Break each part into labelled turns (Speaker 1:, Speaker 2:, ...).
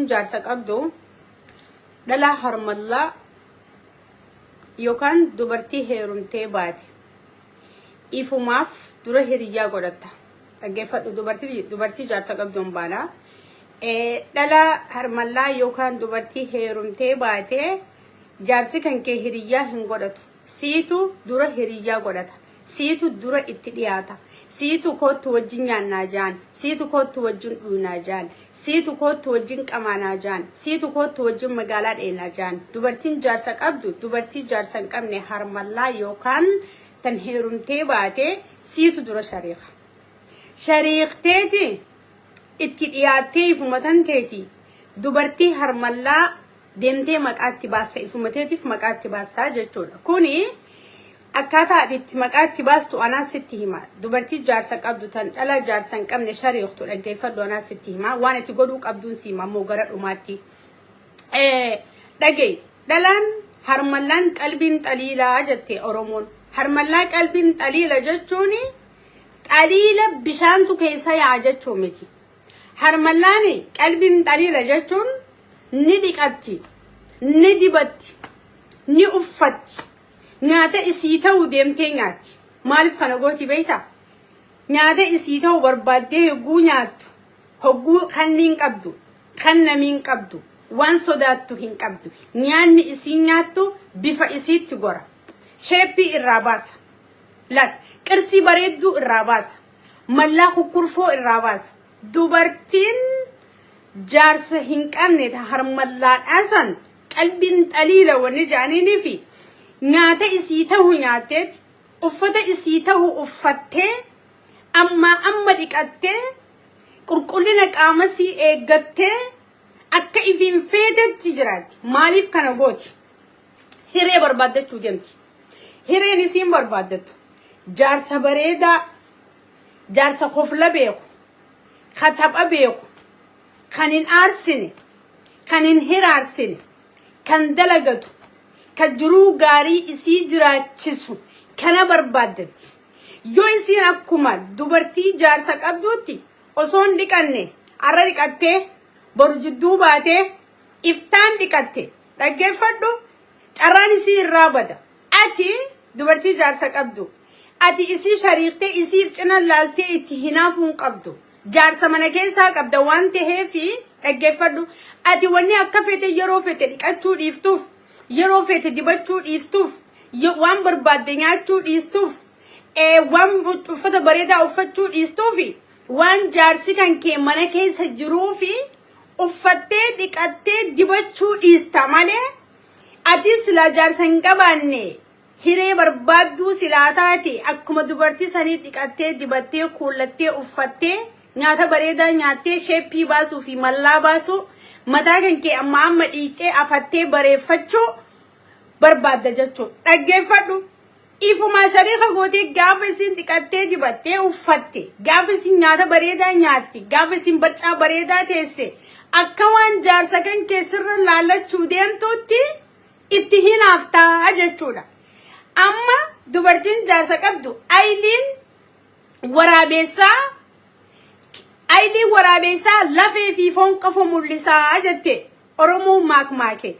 Speaker 1: Dubartiin jaarsa qabdu dhalaa harmallaa yookaan dubartii heerumtee baate ifumaaf dura hiriyyaa godhatta. Dhaggeeffadhu, dubartii jaarsa qabdu hin baana. Dhalaa harmallaa yookaan dubartii heerumtee baate jaarsi kan kee hiriyyaa hin godhatu. Siitu dura hiriyyaa godhata. Siitu dura itti dhiyaata. Siitu koottu wajjin nyaannaa jaan. Siitu koottu wajjin dhuynaa jaan. Siitu koottu wajjin qamaanaa jaan. Siitu koottu wajjin magaalaa dheenaa jaan. Dubartiin jaarsa qabdu dubartii jaarsa hin qabne harmallaa yookaan tan heerumtee baate siitu dura shariika. Shariikteeti itti dhiyaattee ifuma tan teeti dubartii harmallaa deemtee maqaa itti baasta, ifuma teetiif maqaa itti baastaa jechuudha. Kuni akkaataa ati itti maqaa itti baastu anaa sitti hima. Dubartii jaarsa qabdu tan dhala jaarsa hin qabne shariiktu dhaggeeffadhu, anaa sitti hima. Waan itti godhuu qabduun si hima ammoo gara dhumaatti. Dhaga'i, dhalaan harmallaan qalbiin xaliilaa jette Oromoon. Harmallaa qalbiin xaliila jechuun xaliila bishaantu keessa yaa'a jechuu miti. Harmallaan qalbiin xaliila jechuun ni dhiqatti, ni dibatti, ni uffatti, nyaata isii ta'u deemtee nyaatti. Maaliif kana gooti beektaa? Nyaata isii ta'u barbaaddee hogguu nyaattu, hogguu kanniin qabdu, kan namiin qabdu, waan sodaattu hin qabdu. Nyaanni isiin nyaattu bifa isiitti gora. Shape irraa baasa. Laal, qirsii bareedduu irraa baasa. Mallaa kukkurfoo irraa baasa. Dubartiin jaarsa hin qabne ta harmallaadhaa san qalbiin xaliila wanni jedhaniinii fi nyaata isii tahu nyaatteeti, uffata isii tahu uffattee, ammaa amma dhiqattee, qulqullina qaama isii eeggattee akka ifiin feetetti jiraatti. Maaliif kana gooti? Hiree barbaaddachuu deemti. Hireen isiin barbaaddattu jaarsa bareedaa, jaarsa kofla beeku, ka tapha beeku, kan hin aarsine, kan hin hiraarsine, kan dalagatu, kan jiruu gaarii isii jiraachisu kana barbaaddatti. Yoo isiin akkuma dubartii jaarsa qabduutti osoo hin dhiqanne har'a dhiqattee, boru jidduu baatee iftaan dhiqatte, dhaggeeffadhu, carraan isii irraa bada. Ati dubartii jaarsa qabdu, ati isii shariiktee isiif cina laaltee itti hinaafuu hin qabdu. Jaarsa mana keessaa qabda waan ta'eefi, dhaggeeffadhu. Ati wanni akka fete yeroo fete dhiqachuu dhiiftuuf, yeroo fete dibachuu dhiiftuuf, waan barbaadde nyaachuu dhiistuuf, waan uffata bareedaa uffachuu dhiistuufi waan jaarsi kan kee mana keessa jiruufi uffattee dhiqattee dibachuu dhiista malee, ati silaa jaarsa hin qabaanne hiree barbaadduu silaa taate akkuma dubartii sanii dhiqattee, dibattee, kuullattee, uffattee, nyaata bareedaa nyaattee, shape baasuu fi mallaa baasuu, mataa kan kee amma amma dhiiqxee afattee bareeffachuu barbaadda jechuudha. Dhaggeeffadhu. Ifumaa shariika gootee gaafa isin dhiqattee, dibattee, uffatte, gaafa isin nyaata bareedaa nyaatti, gaafa isin barcaa bareedaa teesse, akka waan jaarsa kan keessirra laallachuu deemtuutti itti hinaaftaa jechuudha. Amma dubartiin jaarsa qabdu ayiliin waraabessaa, ayiliin waraabessaa lafee fi foon qofa mul'isaa jette Oromoon maakmaake.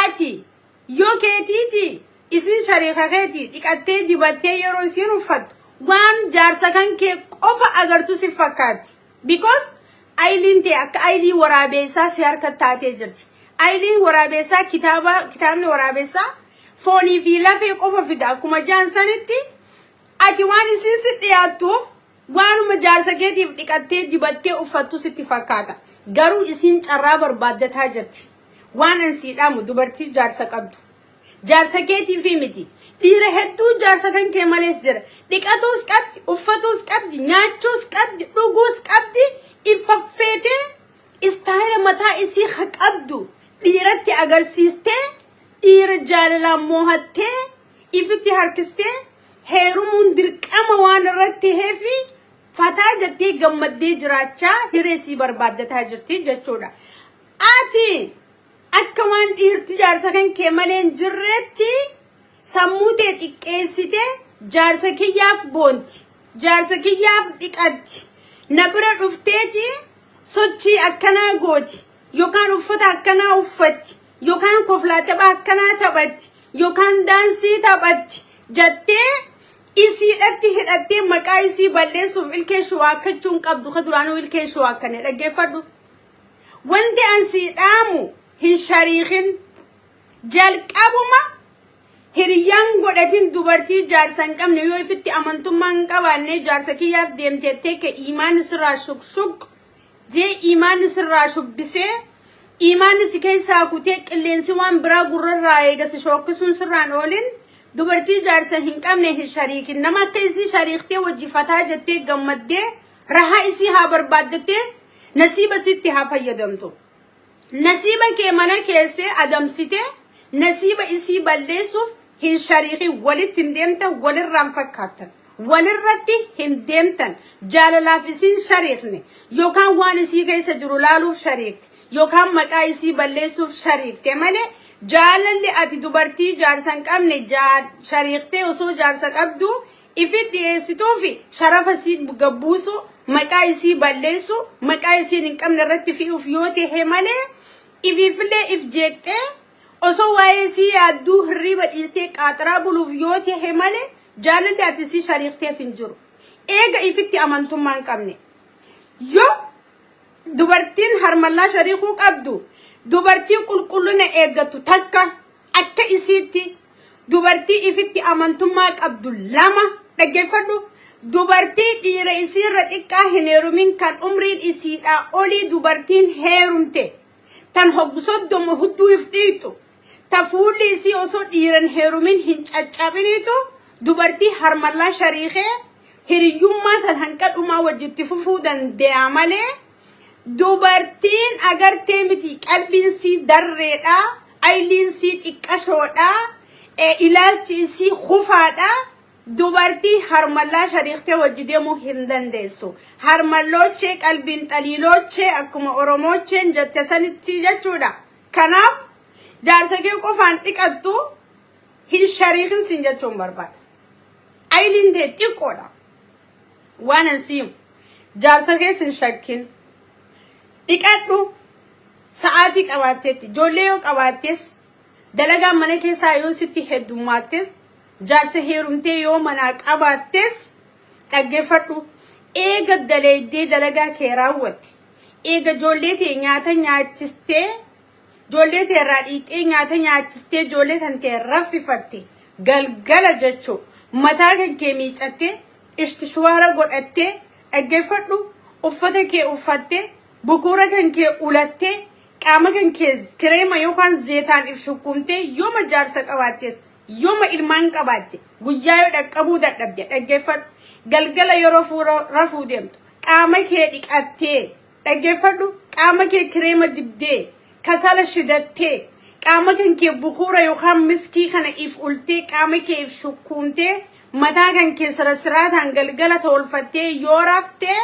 Speaker 1: Ati yoo keetiiti isin shariika keeti dhiqattee dibattee yeroo isin uffattu waan jaarsa kan kee qofa agartu si fakkaatti. Because ayiliin ta'e akka ayilii waraabeessaa si harka taatee jirti. Ayiliin waraabeessaa, kitaaba kitaabni waraabeessaa foonii fi lafee qofa fida akkuma jaan sanitti, ati waan isin si dhiyaattuuf waanuma jaarsa keetiif dhiqattee dibattee uffattu sitti fakkaata. Garuu isin carraa barbaaddataa jirti. Waan an sii dhaamu, dubartii jaarsa qabdu. Jaarsa keetiifi miti. Dhiira hedduu jaarsa kan kee malees jira. Dhiqatuus qabdi, uffatuus qabdi, nyaachuus qabdi, dhuguus qabdi, ifaffeetee style mataa isii ha qabdu dhiiratti agarsiistee, dhiira jaalalaan moohattee, ifitti harkistee heerumuun dirqama waan irratti ta'eefi fataa jettee gammaddee jiraachaa hiree sii barbaaddataa jirti jechuudha. Ati akka waan dhiirti jaarsa kan kee malee hin jirreetti sammuu tee xiqqeessitee, jaarsa kiyyaaf boonti, jaarsa kiyyaaf dhiqatti, na bira dhufteeti sochii akkanaa gooti. yookaan uffata akkanaa uffatti yookaan koflaa tapha akkanaa taphatti yookaan daansii taphatti jettee isiidhatti hidhattee maqaa isii balleessuuf ilkee shuwaakkachuu hin qabdu. Ka duraanuu ilkee shuwaakkane dhaggeeffadhu. Wanti an sii dhaamu, hin shariikin. Jalqabuma hiriyyaan godhatin dubartii jaarsa hin qabne. Yoo ifitti amantummaa hin qabaanne, jaarsa kiyyaaf deemteettee ka iimaan sirraa shuk jee, iimaan sirraa shubbisee, iimaan si keessaa kutee, qilleensi waan biraa gurrarraa eegasi shookkisuun sirraan oolin, dubartii jaarsa hin qabne hin shariikin. Nama akka isii shariiktee wajjifataa jettee gammaddee rahaa isii haa barbaaddattee nasiiba sitti haa fayyadamtu. Nasiiba kee mana keessee adamsitee nasiiba isii balleessuuf hin shariikin. Walitti hin deemtan, walirraan fakkaattan. Walirratti hin deemtan. Jaalalaaf isiin shariikne yookaan waan isii keessa jiru laaluuf shariikte yookaan maqaa isii balleessuuf shariikte malee, jaalalli ati dubartii jaarsa hin qabne shariiktee osoo jaarsa qabdu ifi dhiyeessituu fi sharafa isii gabbuusu, maqaa isii balleessu, maqaa isiin hin qabne irratti fe'uuf yoo ta'e malee, ifiifillee if jeeqxee osoo waa'ee isii yaadduu hirriiba dhiistee qaaxiraa buluuf yoo ta'e malee, jaalalli ati isii shariikteef hin jiru. Eega ifitti amantummaa hin qabne. Yoo dubartiin harmallaa shariikuu qabdu dubartii qulqullina eeggattu takka, akka isiitti dubartii ifitti amantummaa qabdu lama, dhaggeeffadhu, dubartii dhiira isiirra xiqqaa hin heerumin, kan umriin isiidhaa olii dubartiin heerumte tan hoggu 30 hudduu if dhiitu, ta fuulli isii osoo dhiiran heerumin hin caccabiniitu dubartii harmallaa shariikee hiriyyummaa san hanqa dhumaa wajjitti fufuu danda'a malee, dubartiin agartee miti qalbiin sii darreedha, ayliin sii xiqqashoodha, ilaalchi isii kufaadha, dubartii harmallaa shariiktee wajji deemuu hin dandeessu. Harmalloochee, qalbiin xaliiloochee, akkuma Oromoocheen jette sanitti jechuudha. Kanaaf jaarsa kee qofaan dhiqattu hin shariikin siin jechuun barbaada. Ayliin tee xiqqoodha. Waan an siimu, jaarsa keessa hin shakkin. Dhiqadhu. Sa'aatii qabaatteetti, ijoollee yoo qabaattes, dalagaan mana keessaa yoo sitti heddummattes, jaarsa heerumtee yoo manaa qabaattes, dhaggeeffadhu. Eega daleeddee dalagaa kee raawwatte, eega ijoollee tee nyaata nyaachistee, ijoollee tee irraa dhiixee nyaata nyaachistee, ijoollee tan tee raffifatte, galgala jechuu mataa kan kee miicattee, ishtishuwaara godhattee, dhaggeeffadhu, uffata kee uffattee, bukuura kan kee ulattee, qaama kan kee kireema yookaan zeetaan if shukkumtee, yooma jaarsa qabaattes, yooma ilmaan qabaatte, guyyaa yoo dhaqqabuu dadhabde, dhaggeeffadhu, galgala yeroo fuura rafuu deemtu qaama kee dhiqattee, dhaggeeffadhu, qaama kee kireema dibdee, kasala shidattee, qaama kan kee bukuura yookaan miskii kana if ultee, qaama kee if shukkuumtee, mataa kan kee sira siraataan galgala tolfattee yoo raftee,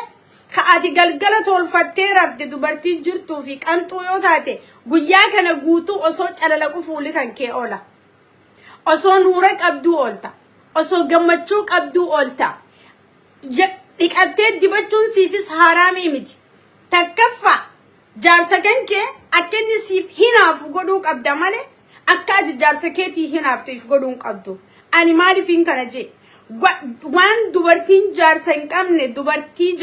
Speaker 1: ka ati galgala tolfattee rafte dubartii jirtuu fi qanxuu yoo taate, guyyaa kana guutuu osoo calalaqu fuulli kan kee oola. Osoo nuura qabduu oolta. Osoo gammachuu qabduu oolta. Dhiqattee dibachuun siifis haaraamii miti. Takkaffaa, jaarsa kan kee akka inni siif hinaafu godhuu qabda malee, akka ati jaarsa keetii hinaaftu if godhuu hin qabdu. Ani maaliifin kana jee? Waan dubartiin jaarsa hin qabne dubartiin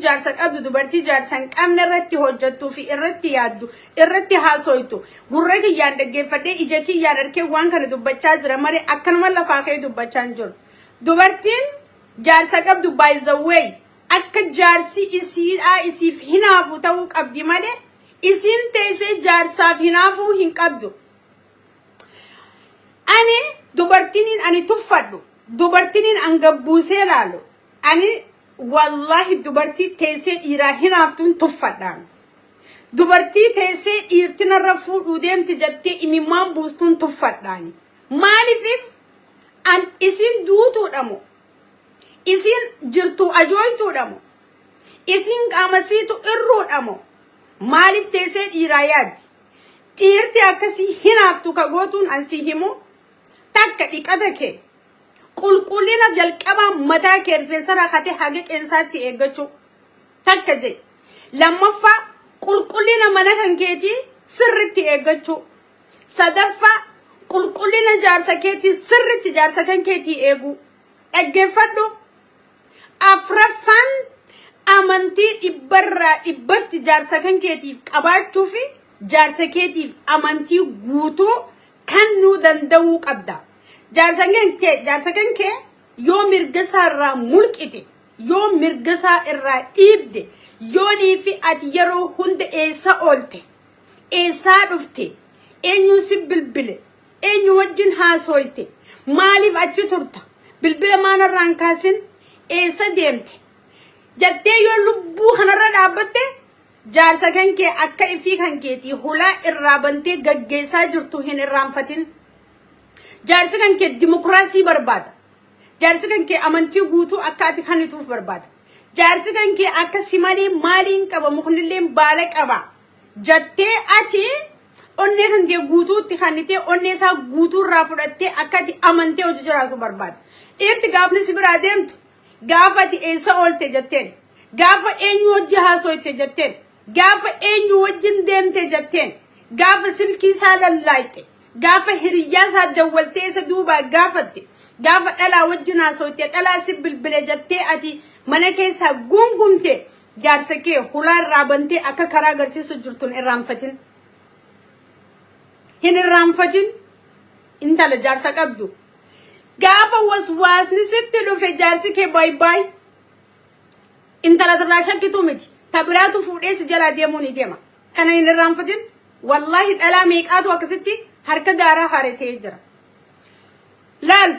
Speaker 1: jaarsa qabdu dubartii jaarsa hin qabne irratti hojjettuu fi irratti yaaddu, irratti haasoytu, gurra kiyyaan dhaggeeffadhee, ija kiyyaan arkee waan kana dubbachaa jira malee, akkanuma lafaa kee dubbachaa hin jiru. Dubartiin jaarsa qabdu, by the way, akka jaarsi isiidhaa isiif hinaafu ta'uu qabdi malee, isiin teessee jaarsaaf hinaafuu hin qabdu. Ani dubartiniin ani tuffadhu, dubartiniin an gabbuusee laalu, ani wallahi dubartii teessee dhiiraa hinaaftuun tuffadhaan. Dubartii teessee dhiirtinarra fuudhuu deemti jettee imimmaan buustuun tuffadhaani. Maaliif an isin duutuudha moo? Isin jirtuu ajooytuudha moo? Isin qaamasiitu irruudha moo? Maaliif teessee dhiiraa yaaddi? Dhiirti akkasii hinaaftu ka gootuun an si himu, takka, dhiqata kee qulqullina jalqabaa mataa kee rifeensa rakkatee haga qeensaatti eeggachuu takka jedhe. Lammaffaa, Qulqullina mana kan keetii sirritti eeggachuu. Sadaffaa, qulqullina jaarsa keetii sirritti jaarsa kan keetii eeguu. Dhaggeeffadhu. Afraffaan, amantii dhibbarraa dhibbatti jaarsa kan keetiif qabaachuu fi jaarsa keetiif amantii guutuu kennuu danda'uu qabda. Jaarsa kan kee yoo mirga isaa irraa mulqite, yoo mirga isaa irraa dhiibde, yoonii fi ati yeroo hunda eessa oolte, eessaa dhufte, eenyuun si bilbile, eenyu wajjin haasooyte, maaliif achi turta, bilbila maanarraan kaasin, eessa deemte jettee yoo lubbuu kanarra dhaabbatte, jaarsa kan kee akka ifii kan keetii hulaa irraa bantee gaggeessaa jirtu hin irraanfatin. Jaarsi kan kee dimokiraasii barbaada. Jaarsi kan kee amantii guutuu akka ati kennituuf barbaada. Jaarsi kan kee akka si malee maaliin qaba, muknilleen baala qaba jettee ati onnee kan kee guutuutti kennitee, onnee isaa guutuu irraa fudhattee akka ati amantee hojii jiraatu barbaada. Dhiirti gaafni si biraa deemtu, gaafa ati eessa oolte jetteen, gaafa eenyu wajji haasoyte jetteen, gaafa eenyu wajjin deemte jetteen, gaafa silkii isaa lallaayte, gaafa hiriyyaa isaa dawwaltee isa duubaa gaafatte, gaafa dhalaa wajjin haasoyte, dhalaa si bilbile jettee ati mana keessaa gungumte, jaarsa kee hulaa irraa bantee akka karaa agarsiisu jirtu hin irraanfatin. Hin irraanfatin, intala jaarsa qabdu. Gaafa waswaasni sitti dhufe, jaarsi kee bye bye. Intala irraa shakkitu miti. Ta biraatu fuudhee si jalaa deemuu ni deema. Kana hin irraanfatin. Wallaahi, dhalaa meeqaatu akkasitti harka daaraa haaretee jira. Laal,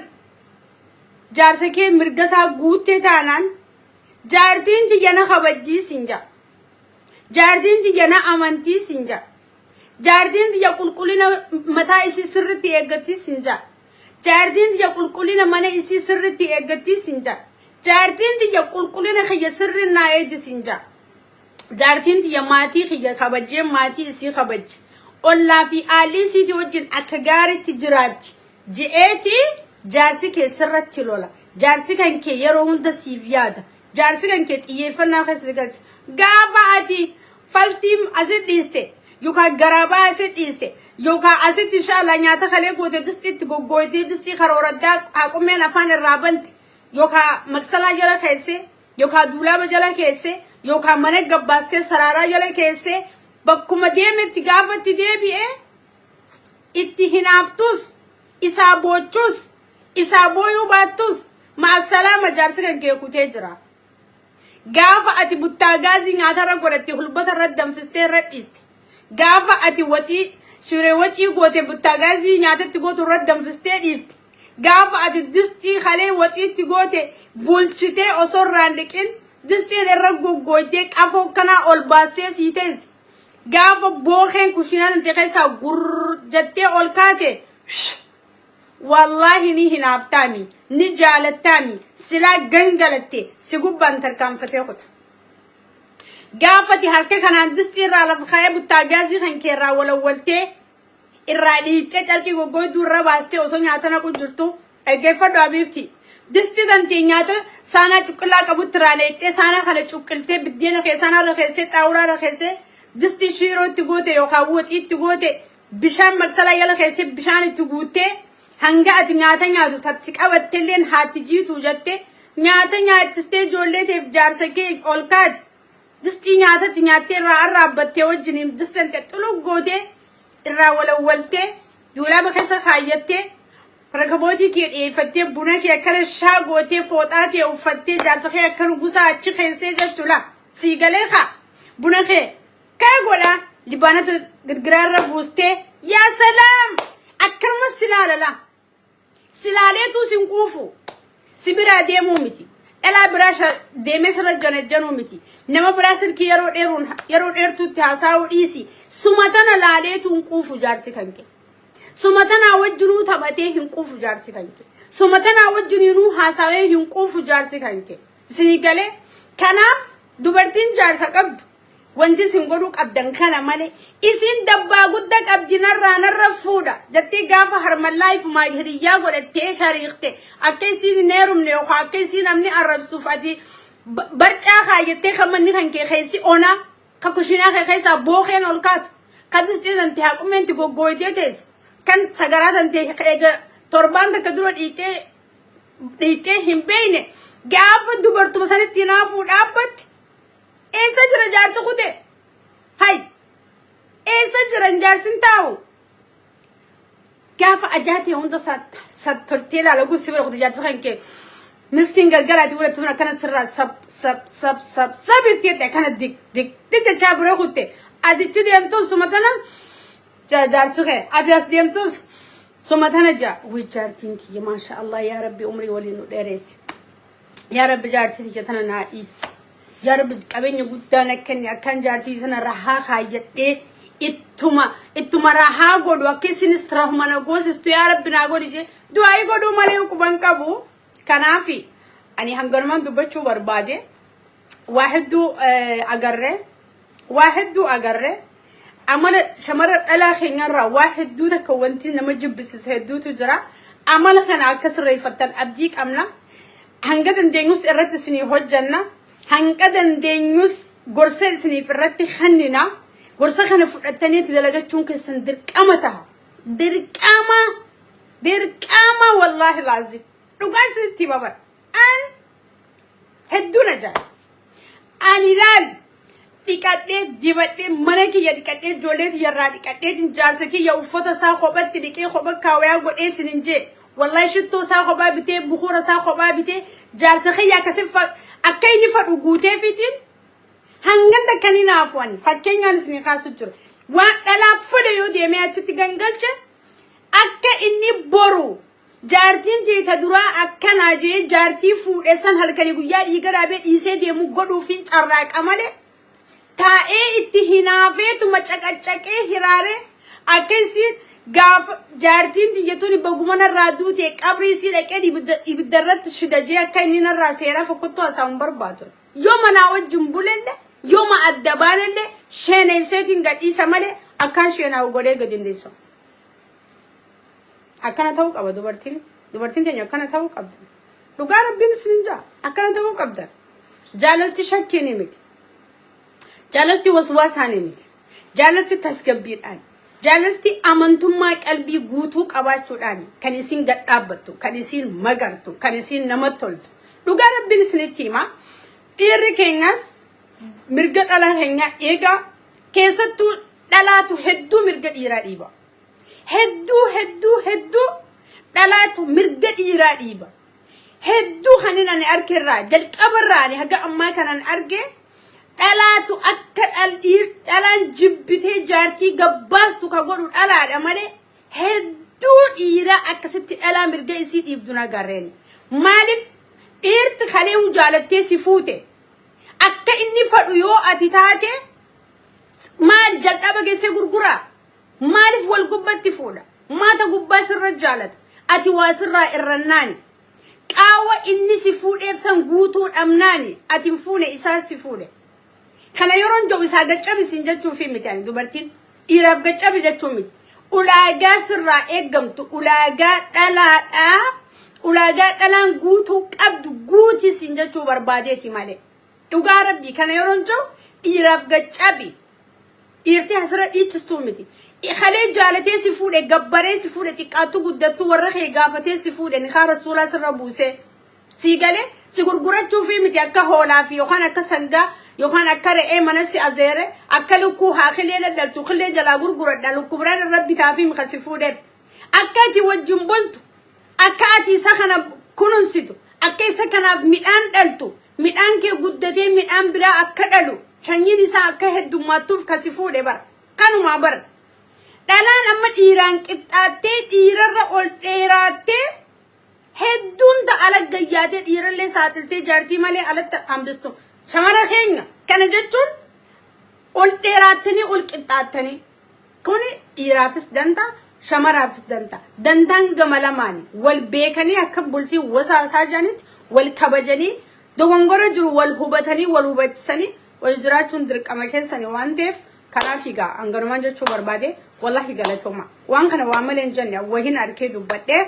Speaker 1: jaarsa kee mirga isaa guuttee taanaan, jaartiin tiyya na kabajjii siin jedha. Jaartiin tiyya na amantii siin jedha. Jaartiin tiyya qulqullina mataa isii sirriitti eeggattii siin jedha. Jaartiin tiyya qulqullina mana isii sirriitti eeggattii siin jedha. Jaartiin tiyya qulqullina kiyya sirri naa eegdi siin jedha. Jaartiin tiyya maatii kiyya kabajjee maatii isii kabajji. Ollaa fi aalii isiitii wajjin akka gaariitti jiraatti. Je'eeti jaarsi kee sirratti lola. Jaarsi kan kee yeroo hunda siif yaada. Jaarsi kan kee xiyyeeffannaa keessa si galcha. Gaafa ati faltii asit dhiiste yookaan garaabaa asit dhiiste yookaan asitti inshallah nyaata kalee goote distiitti goggooytee, distii karooraddaa haqummeen afaan irraa bante yookaan maksalaa jala keesse yookaan duulaaba jala keesse yookaan mana gabbaastee saraaraa jala keesse, bakkuma deemetti gaafa itti deebi'e itti hinaaftus, isaa boochus, isaa booyuu baattus, ma'asalaama, jaarsi kan kee kutee jira. Gaafa ati buttaa gaazii nyaatarra godhatte hulbata irra danfistee irra dhiiste. Gaafa ati waxii shiree waxii goote buttaa gaazii nyaatatti gootu irra danfistee dhiifte. Gaafa ati distii kalee waxiitti goote bulchitee osoo irraan dhiqin distiin irra goggooytee qafoo kanaa ol baastee sii teesse. Gaafa bookeen kushiinaa tante keessaa gurr jettee ol kaate, wallaahi ni hinaaftaami, ni jaalattaami, silaa gangalatte si gubbaan tarkaanfatee kuta. Gaafati harka kanaan distii irraa lafa kaa'ee buttaa gaazii kan kee irraa walawwaltee irraa dhiittee carqii goggoyduu irra baastee osoo nyaata naqu jirtu, dhaggeeffadhu abiibti. Distii tantee nyaata saanaa cuqqillaa qabutti irraa leexxee, saanaa kana cuqqiltee, biddeena kee saanaa irra keessee, xaawulaa irra keessee, distii shiiroo itti goote yookaan waxii itti goote, bishaan maksalaa jala keessee bishaan itti guuttee, hanga ati nyaata nyaatu tatti qabattelleen haati jiitu jette nyaata nyaachistee ijoollee teef jaarsa kee ol kaate, distii nyaatatti nyaattee irraa arraabbattee wajjiniin disteen xulug gootee irraa walawwaltee duulaaba keessa kaayyattee, rakabootii kee dhiyeeffattee, buna kee akkana shaa gootee, fooxaa kee uffattee, jaarsa kee akkana gusaa achi keessee jechuudha. Sii galee kaa buna kee kee godha libaanata girgiraa irra buustee, yaa salaam, akkanuma silaalala silaaleetu sin quufu. Si biraa deemuu miti, dhalaa biraa deemee sirra janajjanuu miti, nama biraa silkii yeroo dheeruun yeroo dheertuutti haasa'uu dhiisi, suma tana laaleetu hin quufu jaarsi kan kee. Suma tanaa wajjinuu taphatee hin quufu jaarsi kan kee. Suma tanaa wajjininuu haasawee hin quufu jaarsi kan kee. Isinii galee? Kanaaf dubartiin jaarsa qabdu wanti isin godhuu qabdan kana malee, isin dabbaa guddaa qabdi narraa narra fuudha jettee gaafa harmallaa ifumaa hiriyyaa godhattee shariiqte, akka isiin hin heerumne yookaan akka isiin namni arrabsuuf ati barcaa kaayyattee kan manni kan kee keessi ona. Ka kushiinaa kee keessaa bookeen ol kaatu. Ka distii tante haqummeenti goggooytee teessu. Kan sagaraa tante eega torbaan takka dura dhiitee dhiitee hin beekne gaafa dubartuma sanitti hinaafuu dhaabbatte eessa jira jaarsi kute? Hay! Eessa jiran jaarsin taa'u? Gaafa ajaa ta'e hunda sattortee ilaala gusi bira kutu jaarsi kan kee. Miskiin galgalaati walitti tun akkana sirraa sab sab sab sab sab itti jette akkana dik dik dik jechaa bira kutte. Atichi deemtuus suma tana jaarsi kee ati as deemtuus suma tana jaa. Wuy jaartiin kiyya maasha Allah yaa Rabbi umrii waliin nu dheeressi. Yaa Rabbi jaartii tiyya tana naa dhiisi. Yaa Rabbi qabeenya guddaa na kenni akkaan jaartii tana rahaa kaayyadhee ittuma ittuma rahaa godhu akka isinis rahuma na goosistu yaa Rabbi naa godhi jee du'aa'ii godhuu malee quban qabu. Kanaafi ani hanganumaan dubbachuu barbaade waa hedduu agarree waa hedduu agarree amala shamara dhalaa keenyarraa waa hedduu takka wanti nama jibbisiisu hedduutu jira. Amala kana akka sirreeffattan abdii qabna. Hanga dandeenyus irratti isinii hojjanna. Hanga dandeenyus gorsa isiniif irratti kennina. Gorsa kana fudhattanii itti dalagachuun keessan dirqama ta'a. Dirqama! Dirqama wallaahi laazim. Dhugaa isinitti hima bara. Ani hedduun ajaa'iba. Ani laal dhiqadhee dibadhee mana kiyya dhiqadhee ijoollee tiyyarraa dhiqadheetiin jaarsa kiyya uffata isaa kophatti dhiqee kopha kaawayaa godhee isinin jee. Wallahi shittoo isaa kophaa bitee bukuura isaa kophaa bitee jaarsa kiyya akkasi akka inni fadhu guuteefiitiin hangan takka ni naafu ani fakkeenyaan isinii kaasu jira. Waan dhalaa fedhe yoo deemee achitti gangalche akka inni boru Jaartiin tee ta duraa akkanaa je'ee jaartii fuudhe san halkanii guyyaa dhiiga dhaabee dhiisee deemu godhuufiin carraaqa malee taa'ee itti hinaafeetuma caqaccaqee hiraaree akka isiin gaafa jaartiin tiyya tuni baguma narraa duute qabrii isii dhaqee ibidda irratti shida jee akka inni narraa seeraa fokkottuu haasa'u hin barbaadu. Yoo manaa wajjin bulellee yoo ma adda baanellee sheeneesseetiin gadhiisa malee akkaan sheenaa'u godhee gadi hin dhiisu. Akkana ta'uu qaba dubartiin. Dubartiin teenya akkana ta'uu qabda. Dhugaa rabbiin isin jaa. Akkana ta'uu qabda. Jaalalti shakkiin miti. Jaalalti waswaasaan miti. Jaalalti tasgabbiidhaan. Jaalalti amantummaa qalbii guutuu qabaachuudhaan kan isin gad dhaabbattu, kan isin magartu, kan isin namatti toltu. Dhugaa rabbiin isinitti hima. Dhiirri keenyas mirga dhalaa keenyaa eegaa keessattuu dhalaatu hedduu mirga dhiiraa dhiiba. Hedduu hedduu hedduu dhalaatu mirga dhiiraa dhiiba. Hedduu kanin ani arge irraa jalqaba irraa ani haga ammaa kanan arge dhalaatu akka dhalaan jibbitee jaartii gabbaastu ka godhu dhalaadha malee hedduu dhiiraa akkasitti dhalaa mirga isii dhiibdu nagarreeni. Maaliif dhiirti kaleehu jaalattee si fuute akka inni fadhu yoo ati taate maali jalqaba geessee gurguraa? Maaliif wal gubbatti fuudha? Maata gubbaa sirra jaalata. Ati waa sirraa irrannaani. Qaawa inni si fuudheef san guutuu dhabnaani ati hin fuune isaan si fuudhe. Kana yeroon jedhu isaa gaccabi siin jechuufi miti ani dubartiin dhiiraaf gaccabi jechuu miti. Ulaagaa sirraa eeggamtu ulaagaa dhalaadhaa ulaagaa dhalaan guutuu qabdu guuti siin jechuu barbaadeeti malee. Dhugaa rabbii kana yeroon jedhu dhiiraaf gaccabi. Dhiirti asirra dhiichistuu miti. Kalee jaalatee si fuudhe gabbaree si fuudhe xiqqaattu guddattu warra kee gaafatee si fuudhe nikaa rasuulaa sirra buusee. Sii galee si gurgurachuufii miti akka hoolaa fi yookaan akka sangaa yookaan akka re'ee mana si azeere akka lukkuu haa kilee dhadhaltu kilee jalaa gurguradha lukkuu biraan irra bitaafii mika si fuudheef. Akka ati wajjin bultu akka ati isa kana kununsitu akka isa kanaaf midhaan dhaltu Midhaan kee guddatee midhaan biraa akka dhalu, sanyiin isaa akka heddummaattuuf ka si fuudhe bara. Kanumaa bara. Dhalaan amma dhiiraan qixxaattee dhiirarra ol dheeraattee hedduun ta ala gayyaatee dhiirallee saaxiltee jaartii malee alatti hambistu. Shamara keenya kana jechuun ol dheeraattanii ol qixxaattanii. Kuni dhiiraafis dantaa, shamaraafis dantaa. Dantaan gama lamaani. Wal beekanii akka bultii wasaasaa jiranitti wal kabajanii dogongora jiru wal hubatanii wal hubachisanii wal jiraachuun dirqama keessanii waan ta'eef kanaaf egaa hanganumaan jechuu barbaade wallahi galatooma. Waan kana waan malee hin jenne wahin arkee dubbadhee.